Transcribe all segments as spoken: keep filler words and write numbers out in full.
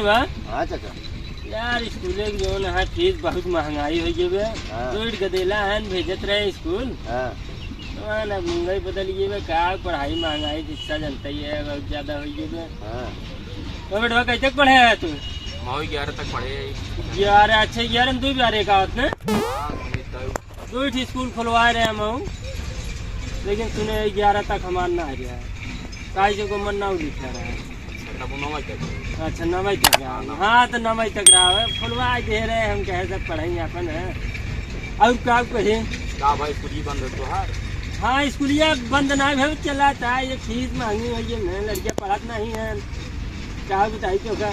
बा? हाँ चाचा। यार, स्कूले के जौन है, फीस बहुत महंगाई होइ गई बे। हाँ। दो ईट गदेला है, भेजत रहे स्कूल। हाँ। तो है ना, महंगाई बदल गई बे, का पढ़ाई महंगाई, शिक्षा जनता ही है, बहुत ज्यादा होइ गई बे। हाँ। तो बेटवा, कइ तक पढ़े है तू? मऊ ग्यारह तक पढ़े है। ग्यारह, अच्छा, ग्यारह में तू भी आ रहे का होत ने? हाँ, वही तो। दो ईट स्कूल खुलवाए रहे हम, लेकिन सुने ग्यारह तक हमार ना आ रहा है, काहे से को मन ना लिखा रहा है। अच्छा, तब नवा तक। अच्छा, नवा तक रहा। हाँ, नवा। हाँ, तो नवा तक रहा है, खुलवा दे रहे हम, कहे सब पढ़ाई अपन है। और का कहे? का भाई, स्कूलिया बंद है तोहार? हाँ, स्कूलिया बंद ना भे, चला था, ये फीस महंगी होइ गई, मैं लड़कियाँ पढ़त नहीं है, का बताई तो का।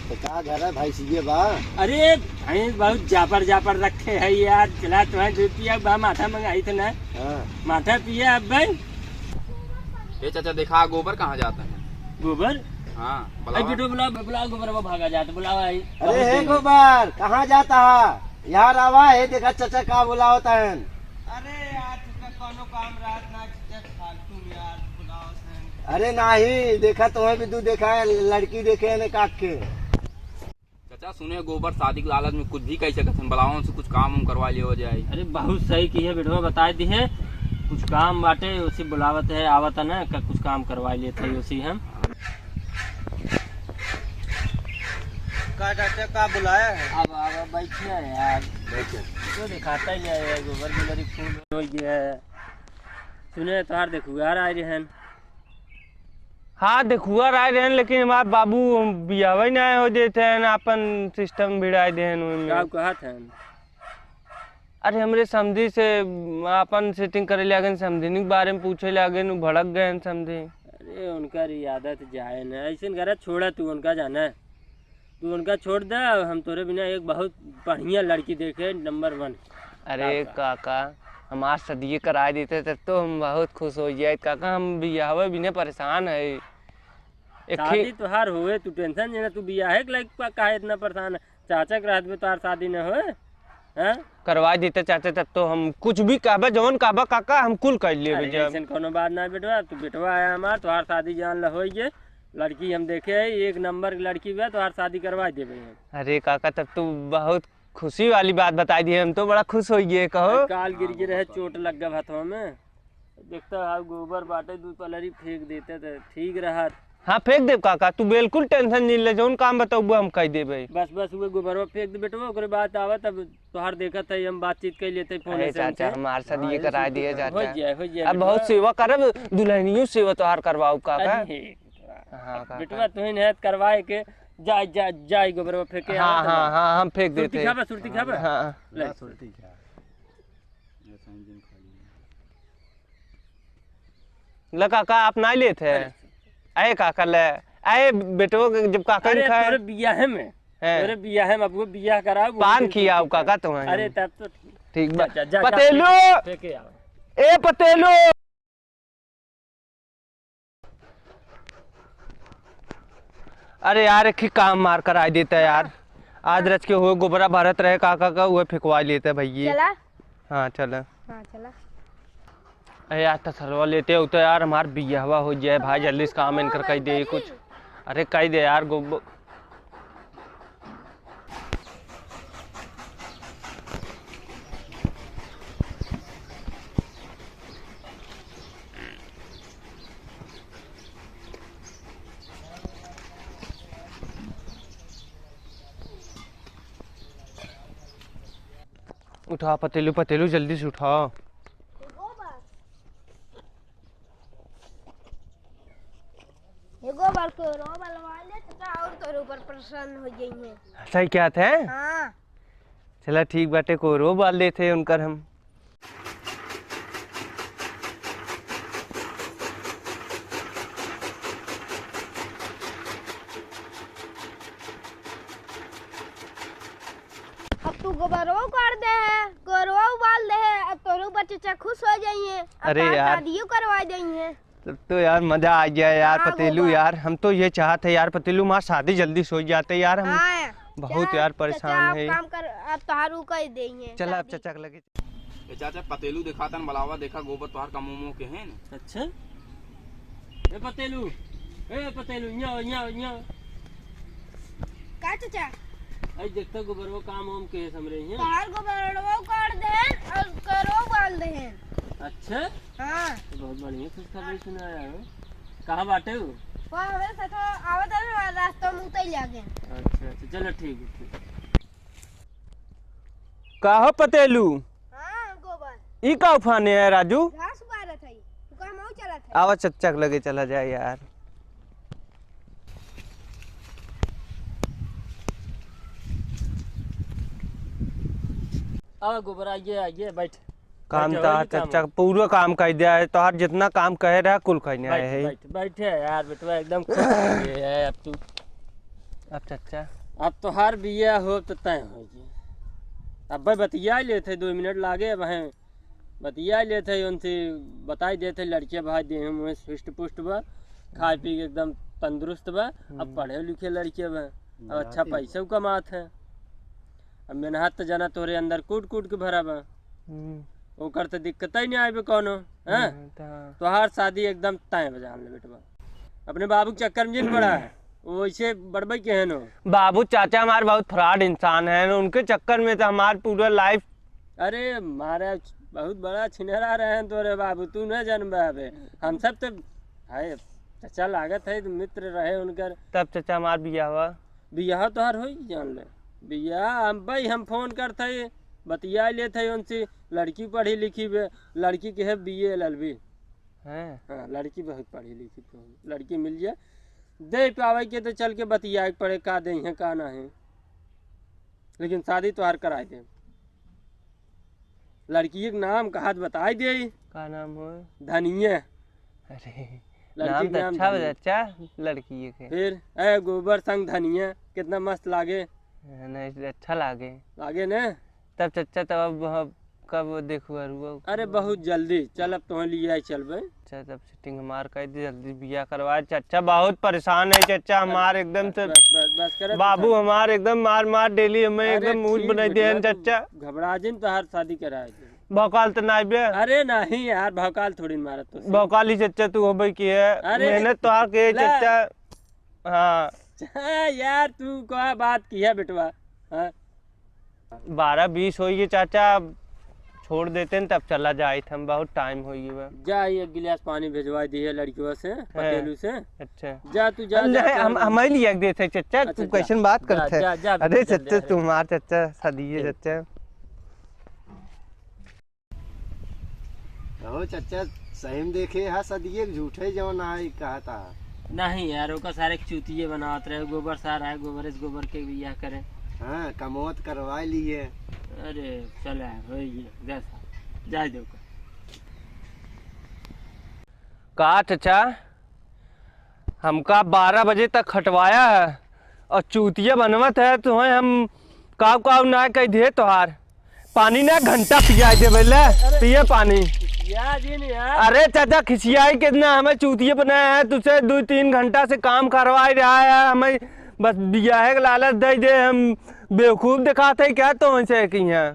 तो का घर है भाई, सीए बा? अरे, भैंस बहुत जापर जापर रखे है यार, चला तुम्हें दूध पिया बा, माठा मंगाई थे ना। हाँ। माठा पिया अब भाई। ए चाचा, देखा गोबर कहाँ जाता है? गोबर? हाँ, अरे बुलावा। बेटो, बुलाओ, बुलाओ, गोबर वो भागा जाता, बुलाओ आई। अरे हे गोबर, कहाँ जाता है? यार आवा है, देखा चाचा का बुलावता है। अरे यार, तुझका कौनो काम रात ना, चाचा फालतू में यार बुलावत है। अरे नाही, देखा तुम्हें भी तू देखा है, लड़की देखे है ने काक के। चाचा, सुने गोबर शादी के लालच में कुछ भी कह सकत हन, बुलावा उनसे कुछ काम उम करवा लियो जाए। अरे बहुत सही की है बेटवा, बताए दी है, कुछ काम बाटे, उसी बुलावत है, आवत है ना, क-, कुछ काम करवा लेते हैं उसी हम। का चाचा, का बुलाया है? अब, अब बैठिए यार। बैठिए। तो दिखाता ही है, गोबर गोबर ही फूल हो गया है। सुने, तोहार देखुआर आए रहन। हाँ, देखुआर आए रहन, लेकिन हमार बाबू बियाहवे ना हो देते हैं, अपन सिस्टम भिड़ाए देहन ओइमे। का कहत हन? अरे, हमरे समधी से अपन सेटिंग करे लागन, समधिनी के बारे में पूछे लागन, उ भड़क गए हैं समधी। अरे, उनकर ई आदत जाए न, ऐसन करा, छोड़ा तू उनका, जाना। तू उनका छोड़ दे, हम तोरे बिना एक बहुत बढ़िया लड़की देखे, नंबर वन। अरे काका। काका, हमार सदिये कराए देते तब तो हम बहुत खुश हो जाए काका, हम बियाहवे बिना परेशान है। एक शादी ही तोहार होए, तू टेंशन जे ना, तू बियाहे के लायक का-, काहे इतना परेशान है? चाचा के रहत में तोहार शादी न होए, हैं? करवाए देते चाचा, तब तो हम कुछ भी कहबे, जवन कहबे काका, हम कुल कर लेबे अरे, जब। ऐसन कोनो बात ना बेटवा, तू बेटवा है हमार, तोहार शादी जान ल होई गे। लड़की हम देखे है, एक नंबर की लड़की बा, तोहार शादी करवाए देबे हम। अरे काका, तब तो बहुत खुशी वाली बात बताई दी, हम तो बड़ा खुश हो गए, कहो। अरे, काल गिर गिर रहे, चोट लग गया हथवा में। देखता है गोबर बाटे, दू पलरी फेंक देते तो ठीक रहत। हाँ, फेंक देब काका, तू बिल्कुल टेंशन नहीं ले, जौन काम बतौबो हम कह देबे। बस, बस, वो गोबरवा फेंक दे बेटवा, ओकरे बाद आवा, तब तोहार देखत है, हम बातचीत कर लेते फोन अरे से चाचा, उनसे। हमार शादी हाँ, ये ये करा सब दिए कुछ चाचा। हो जाए, हो जाए अब बेटवा। बहुत सेवा करब, दुल्हनियों सेवा तोहार करवाऊ काका। अरे, हाँ, अब काका। बेटवा, तू ही नहीं करवाए के, जा, जा, जा, ई गोबरवा फेंके हाँ, आवा, हाँ, तब हाँ, हम फेंक सुरती देते हैं। खाबा, सुरती खाबा? हाँ। ले। हाँ, सुरती खा। ले काका, आप नहीं लेते हैं? अरे। अरे काका ले, अरे बेटो के जब काका अरे ने खाए। तोरे बियाहे में, हैं। तोरे बियाहे में, अब वो बियाह कराओ, वो पान दिन खियाओ ठीक है। काका तुम्हें। अरे तब तो ठीक। ठीक बा। जा, जा, जा, जा, पतेलू! फेंके, फेंके आओ। ए पतेलू! अरे यार, एक ही काम मार कराए देता है यार। आज रच के हुए गोबरा भरत रहे काका का, वह फेंकवा लेते भैया। चला। हाँ, चला। हाँ, चला। अरे यार, तसलवा लेते हो तो यार, हमार बियाहवा हो जाए भाई, जल्दी से काम इनकर कह दे कुछ। अरे कह दे यार, गोब-, उठा पतेलू, पतेलू, जल्दी से उठा। एगो बार कोरो बलवा ले, चाचा, और तोरे ऊपर प्रसन्न हो जाइए। सही कहत है? हाँ। चला ठीक बाटे, कोरो बाल देते उनकर हम। अब तू गोबरवो कर दे है, कोरवो उबाल दे है, अब तोरो बच्चा खुश हो जाइए, अब अरे तार यार। शादियों करवा जाइए। तब तो यार मजा आ गया यार, हाँ, पतेलू गोबर। यार, हम तो ये चाहते हैं यार पतेलू, हमार शादी जल्दी से हो जाते यार, हम हाँ, बहुत चला, यार परेशान चाचा, आप है। काम कर, अब तोहार ऊ कर देइए, चला, अब शादी। चाचा के लगे। ए चाचा, पतेलू देखा तन बुलावा, देखा गोबर तोहार कमो मो के है न। अच्छा? ए पतेलू, ए पतेलू, यहाँ, यहाँ, यहाँ। का चाचा? आई देखता गोबरवा काम वाम के हमरे यहाँ। तोहार गोबरवा काट देहेन और करो बाल देहेन। अच्छा? हाँ। तो बहुत बढ़िया खुशखबरी सुनाया हो। कहाँ बाटे हो? वो हमारे साथ आवत है ना, रास्ता में उतर जाके। अच्छा, अच्छा, चलो ठीक है, ठीक। का हो पतेलू? हाँ, गोबर। ई का उफाने है राजू? घास उपाड़त है। तू का मऊ चलत है? आवा चच्चा के लगे चला जाए यार। आवा गोबर, आइए, आइए, बैठ। काम बैठे, तो वही काम चच्चा है। पूरा काम कर दिया है, तोहार जितना काम कहे रहा कुल कहने आए बैठ, है। बैठ, बैठे यार, बेटवा एकदम खुश हो गए है अब तू। अब चच्चा? अब तोहार बिया हो तो तय हो गया। अब भाई बतिया लेत है, दो मिनट लागे अब हैं, बतिया लेत है उनसे, बताई देत है लड़के भाई देह में हृष्ट पुष्ट बा, खाए पी के एकदम तंदुरुस्त बा। अब हम्म। पढ़े लिखे लड़के बा, अब अच्छा पैसा कमात है। अब मेहनत तो जाना तोहरे अंदर कूट कूट के भरा बा। हम्म। ओकर तो दिक्कत ही नहीं आवे कौनो, हैं? हम्म, तो हाँ। तोहार शादी एकदम तय बा, जान ले बेटवा। अपने बाबू के चक्कर में जिन पड़ा है, वो वैसे बड़बई के है नो। बाबू चाचा हमारे बहुत फ्रॉड इंसान है, उनके चक्कर में तो हमार पूरा लाइफ। अरे महाराज, बहुत बड़ा छिनरा रहे हैं तोरे बाबू, तू न जानबे अबे। हम सब तो है, चाचा लागत है, तो मित्र रहे उनकर। तब चाचा हमार बियाह हुआ। बियाह तोहार होई, जान ले। बियाह हम भाई, हम फोन करत हई, बतिया लेत हई उनसे, लड़की पढ़ी लिखी बे, लड़की के है बीए एलएलबी। हैं? हाँ, लड़की बहुत पढ़ी लिखी, तो लड़की मिल जाए, दे पावे के तो चल के बतिया के पड़े, का दे हैं, का ना है, लेकिन शादी तोहार कराए दे। लड़की के नाम कहा तो बताई दे। का नाम हो? धनिया। अरे, लड़की नाम के तो नाम अच्छा बा धनिया। चाचा, लड़की के। फिर, ए, गोबर संग धनिया, कितना मस्त लागे। हाँ, नहीं, अच्छा लागे। लागे ने? तब चच्चा, तब अब, अब कब देखू अरुआ? अरे, बहुत जल्दी। चल, अब तोहे लिए आई चलबे। अच्छा, तब सेटिंग हमार कर दी, जल्दी बियाह करवा। चच्चा बहुत परेशान है चच्चा, हमार एकदम से बस, बस, बस, बस, करे तू बाबू सब। हमार एकदम मार मार डेली हमें अरे एकदम मूड ठीक बनाई बेटवा, देहन तू चच्चा। घबरा जिन, तोहार शादी कराए दे। भौकाल तो नाई बे। अरे नहीं यार, भौकाल थोड़ी मारत तो। भौकाल ही चच्चा तू होबे की है, अरे मेहनत तोहार के ला। चच्चा। हाँ। हाँ यार, तू का बात किया बेटवा? हाँ। बारह बीस होई गए चाचा, अब छोड़ देते हैं, तब चला जाइत हम, बहुत टाइम होई गए बा। जा, ये एक गिलास पानी भिजवा दिए लड़कियों से, हैं। पतेलू से। अच्छा। जा तू, जा, जा, नहीं, जा, हम, जा। हम ही लिया के देते हैं, चाचा, अच्छा, तू जा। कैसन बात जा, करते हैं? जा, जा, अरे जल्दी, चाचा, अरे। तुम्हार चाचा, सदिये ठीक। चाचा। कहो चच्चा, सही में देखे हा सदिये के झूठे जवन आई कहा था। नहीं यार, ओका सारे के चूतिये बनावत रहे, गोबर सार है, गोबर से गोबर के बियाह करे। हाँ, कमौत करवा लिए। अरे, चला, हो गया, जा सार, जाए दे ओका। का चचा? हमका बारह बजे तक खटवाया है और चूतिया बनवत है, तो हम काव काव ना कह दिए तोहार। पानी ना घंटा पिया दे बेले, अरे पिए पानी। खिसिया जी नहीं यार। अरे चाचा, खिसियाई कितना, हमें चूतिया बनाया है, तुझसे दो तीन घंटा से काम करवा ही रहा है, हमें बस बियाहे के लालच दे दे, हम बेवकूफ दिखाते हैं क्या तो उनसे की हैं?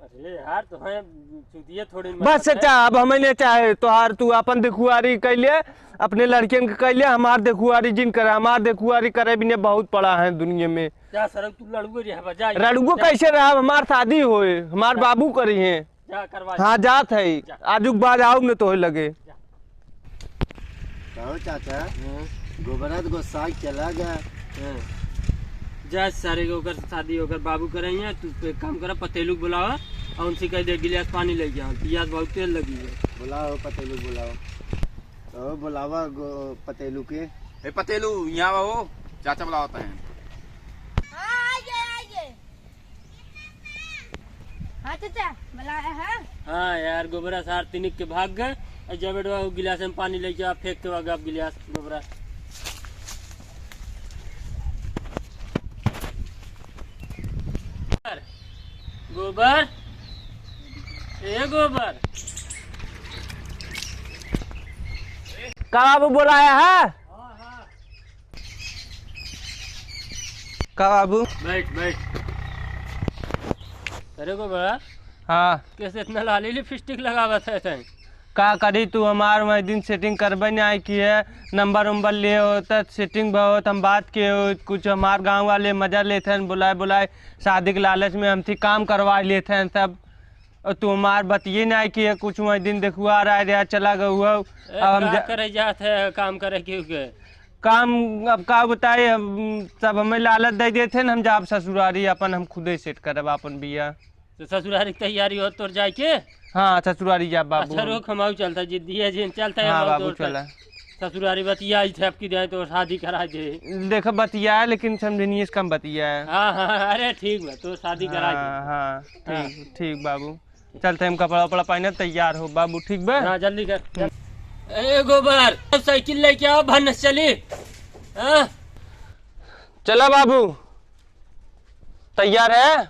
अरे यार, तो हैं चूतिया थोड़ी बस मत चाचा, अब हमें नहीं चाहे तोहार, तू अपन देखुआरी कर ले, अपने लड़कियन के कर ले, हमार देखुआरी जिन करे, हमार देखुआरी करे बिना बहुत पड़ा है दुनिया में। जा सरक, तू लड़ुए रहा, जा। लड़ुओ जा। कैसे रहा? हमार शादी होए, हमार जा। बाबू करी हैं। जा, करवा हाँ, जा। जात है। जा। आजुक बाद आउब न तोहे लगे। जा। कहो चाचा, हाँ। गोबरा तो गोसाई चला गया। हाँ। जा सारे के ओकर शादी ओकर बाबू करे हैं, तू एक काम करा, पतेलू के बुलावा और उनसे कह दे गिलास पानी लेके आओ, पियास बहुत तेज लगी है। बुलाओ पतेलू, बुलाओ। तो बुलावा गो-, पतेलू के। ए पतेलू, यहाँ आओ, चाचा बुलावत हैं। हाँ, आइए, आइए। हाँ चाचा, बुलाया है? हाँ यार, गोबरा सार तिनिक के भाग गए। और जब बेटवा वो गिलास में पानी लेके आ, फेंक के आ गया गिलास गोबरा। गोबर, ए गोबर। का बाबू बुलाया है? का बाबू? बैठ, बैठ। अरे गोबरा। हाँ। कैसे इतना लाली लिपस्टिक लगावत है तैं? का करी, तू हमार वही दिन setting करबे नाहीं किहे, नंबर उम्बर लिए होत, setting भा होत, हम बात किहे होत, कुछ हमार गाँव वाले मजा लेत हैं, बुलाए बुलाए, शादी के लालच में हमसे काम करवा लेत हैं सब। और तू हमार बतिये नाहीं किहे, कुछ वही दिन देखुआ रहा है, चला गया हुआ। ए, अब हम का जा- करे जात है, काम करे क्यों के? काम अब का बताए, हम सब हमें लालच दे देत हैं, हम जाब ससुरारी, अपन हम खुदे set करब अपन बिया। तो ससुरारी की तैयारी हो तोर जाए के? हाँ, ससुरारी जाब बाबू। अच्छा, रुक, हम आऊ चलता, जिद्दी है जिन चलता है, हाँ हम बाबू, तोर चला। ससुरारी बतिया, इथे आपकी जाए तो शादी करा दे। देख बतिया है, लेकिन समझनिए से कम बतिया है। हाँ, हाँ, अरे ठीक बा, तो शादी करा दे। हाँ, हाँ, हाँ। ठीक, ठीक बाबू। चलते हम कपड़ा उपड़ा पहने तैयार हो बाबू, ठीक बा? हाँ, जल्दी कर। ए गोबर, साइकिल लेके आओ, भन चली। हाँ? चला बाबू, तैयार है?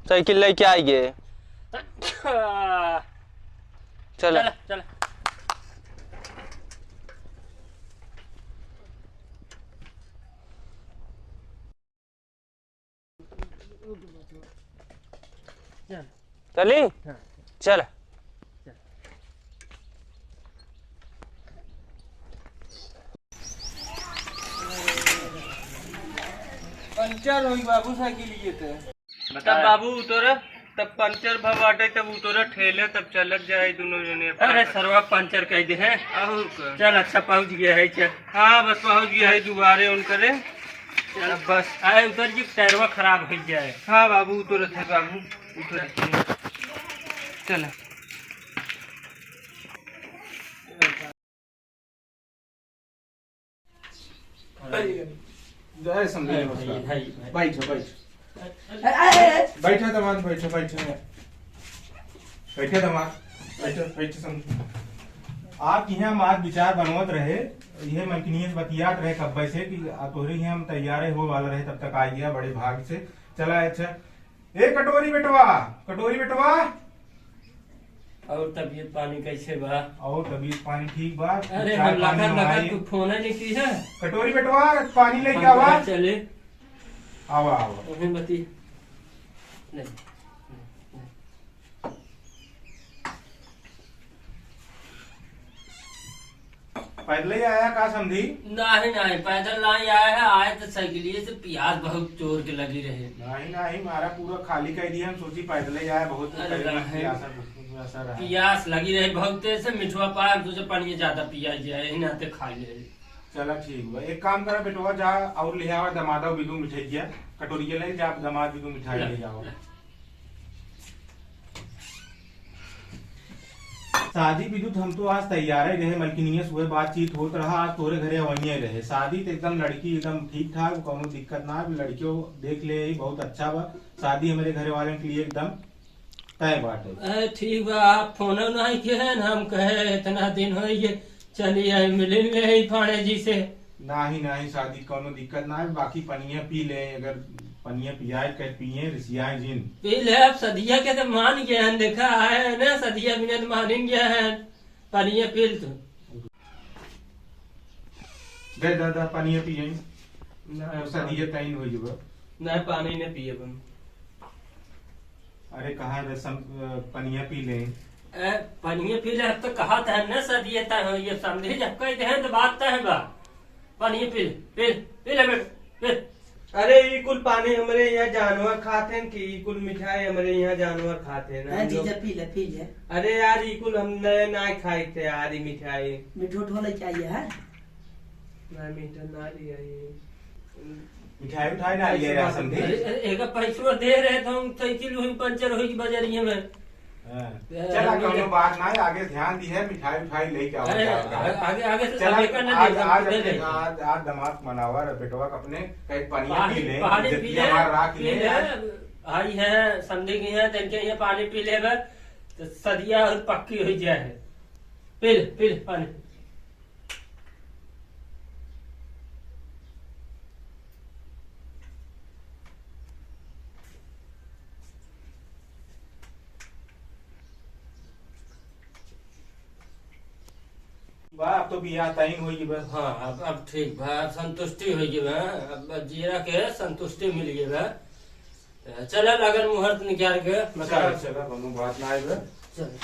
साइकिल लेके आइए। चला। चला, चला। चली? हाँ। चल। पंचर होई बाबू साइकिल ये ते। तब बाबू उतोरे, तब पंचर भा बाटे, तब उतोरे ठेले, तब चलत जाए दोनों जने। अरे सरवा पंचर कह दे है। अहू का। चल अच्छा पहुँच गया है, चल। हाँ बस पहुँच गया है दुआरे उनकरे। चल बस। आए उतर जी, टायरवा खराब हो जाए। हाँ बाबू उतरत है बाबू, उतरत है। चल। जय समधी, नमस्कार। भाई, भाई, भाई। बैठो, बैठो। ए, ए, ए, ए। बैठो दामाद, बैठो, बैठो। बैठो दामाद, बैठो, बैठो समधी। आप यहाँ मात विचार बनवत रहे, ये मलकिनिया से बतियात रहे कब्बे से कि आ तोहरे यहाँ हम तैयार हो वाला रहे, तब तक आ गया बड़े भाग से। चला अच्छा, ए कटोरी बेटवा, कटोरी बेटवा। और तबीयत पानी कैसे बा? और तबीयत पानी ठीक बा। अरे चाय हम पानी लखन लखन मंगाई। तू फोन ही नहीं की है। कटोरी बेटवा, पानी लेके हम आवा। कहाँ चले? आवा, आवा। अभी बती। नहीं। पैदल ही आया का समधी? नहीं, नहीं, पैदल नहीं आया है, आए तो साइकिलिए से, पियास बहुत जोर के लगी रहे। नहीं, नहीं, मारा पूरा खाली कर दिया, हम सोची पैदल ही आया, बहुत अरे पहले नहीं। पियासा, पियासा रहा। पियास लगी रहे बहुत तेज से, मिठुआ पान तुझे पानी ज्यादा पिया गया है, यही नाते खा ले। चला ठीक बा, एक काम करा बेटवा, जा और ले आवा दमादा बिदु मिठाई दिया, कटोरिया ले जा, दमाद बिदु मिठाई ले जाओ। शादी विद्युत हम तो आज तैयार ही रहे, मलकिनिया से उहे बातचीत होत रहा, आज तोरे घरे अवइये रहे। शादी तो एकदम लड़की एकदम ठीक ठाक, कौनो दिक्कत ना, लड़कियों देख ले ही बहुत अच्छा बा। शादी हमरे घरे वाले के लिए एकदम तय बाटे। अरे ठीक बा, आप फोन नहीं किहे न, हम कहे इतना दिन हो गए, चली आए मिलिन ले ही पाणे जी से। नाही, नाही, शादी कौनो दिक्कत ना है, बाकी पनिया पी ले, अगर पनिया पियाए के पिए, रिसियाए जिन। पी ले, अब सदिया के तो मान गए हैं, देखा है ना, सदिया बिना तो मान ही गया है, पनिया पी ले तू। दे दादा, पनिया पिए। ना, सदिया तैन हो जुबा। ना, पानी ना पिए हम। अरे, कहा रे, सम-, अ, पनिया पी ले। ए, पनिया पी ले, अब तो कहा था ना सदिया तय हो, ये समझे जब कह दे हैं तो बात तय बा। पानी पी ले, पी ले, पी ले बेट, पी। अरे, ई कुल पानी हमरे यहाँ जानवर खात हैं कि ई कुल मिठाई हमरे यहाँ जानवर खात हैं? हाँ, हम लोग जीजा, पी ले, पी ले। अरे यार, ई कुल हम नए ना खाए थे यार, ई मिठाई। मीठो उठो लेके आइए, हाँ? ना, मीठा ना लिया ये। मिठाई उठाई ना लिया यार, समधी। अरे, अरे, एक पैसवा दे रहे तो हम साइकिल वहीं पंचर होई बजरिया में। हाँ। ए, चला, आगे कौनो बात ना है, आगे ध्यान दी है, मिठाई उठाई लेके आओ, अरे, जाओ, जाओ। आगे, आगे से चला, लेकर ना आज, दे, आज दे अपने, दे। आज, आज दामाद मनावा रे बेटवा के अपने, कहीं पनिया पी पानी, ले, पानी पी जितनी ले, हमार राख पी ले, ले। आज। आई है, समधी की है, तनके ये पानी पी लेबे, तो सदिया और पक्की हो जाए है। पी ले, पी ले पानी। बा, अब तो बियाह तइन होई बा। हाँ, अब, अब ठीक बा, अब संतुष्टि होई बा, अब जीरा के संतुष्टि मिल गई बा। चला, लगन मुहूर्त निकाल के, चला, मतलब चला, कोनो बात ना आए बा। चल।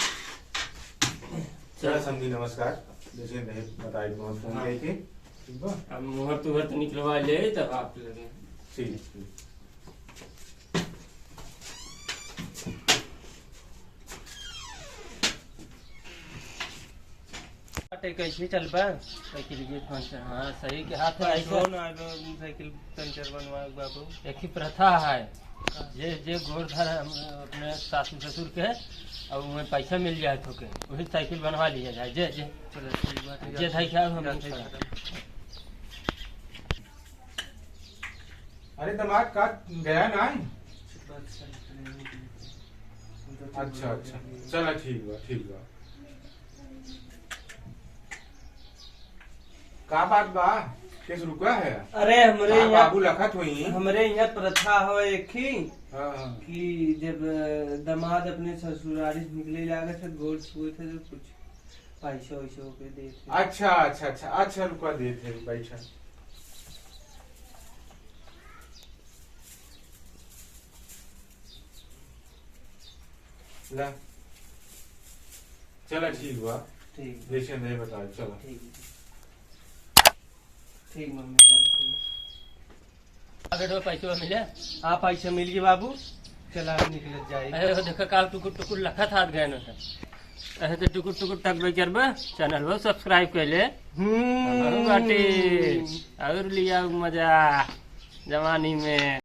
चला समधी, नमस्कार। जैसे रहे बताई, तुम्हारा फोन हाँ। कइके। ठीक बा? अब मुहर तुहर तो निकलवा ले, तब आप लगे। ठीक, ठीक। अटे कैसे चल बा? साइकिल के पंचर, हाँ, सही के हाथ है, पैसो ऐसे। ना आवे, साइकिल पंचर बनवा बाबू। एक ही प्रथा है, जे, जे गोर धर हम अपने सासू ससुर के, अब उन्हें पैसा मिल जाए तो के, वही साइकिल बनवा लिया जाए। जे, जे, चलो, ठीक बात है, जे जाते भाई साहब, हम हैं, जाते हैं। अरे दामाद, का गया ना है? अच्छा, अच्छा, चला, ठीक बा, ठीक बा। का बात बा? केस रुका है? अरे, हमरे का यहाँ, बाबू लखत हुई? हमरे यहाँ प्रथा हो एक ही हाँ, हाँ। कि जब, अ, दामाद अपने ससुरारी से निकले लागे थे, गोड़ छुए थे, तो कुछ पैसा वैसा के देते। अच्छा, अच्छा, अच्छा, अच्छा, रुका, देते हैं, बैठा। ला। चला, ठीक बा। ठीक। जैसे नहीं बताओ, चला। ठीक। ठीक, मम्मी, चल, ठीक। आ बेटवा, पैसवा मिले? हाँ, पैसा मिल गया बाबू। चला, अब निकलत जाए। अरे, वो देखो, काल टुकुर टुकुर लखत हाथ गए न। अरे, तो टुकुर टुकुर तक बे करबे, channel को subscribe कर ले। हम्म। हमहू बाटे। और लिया मजा जवानी में।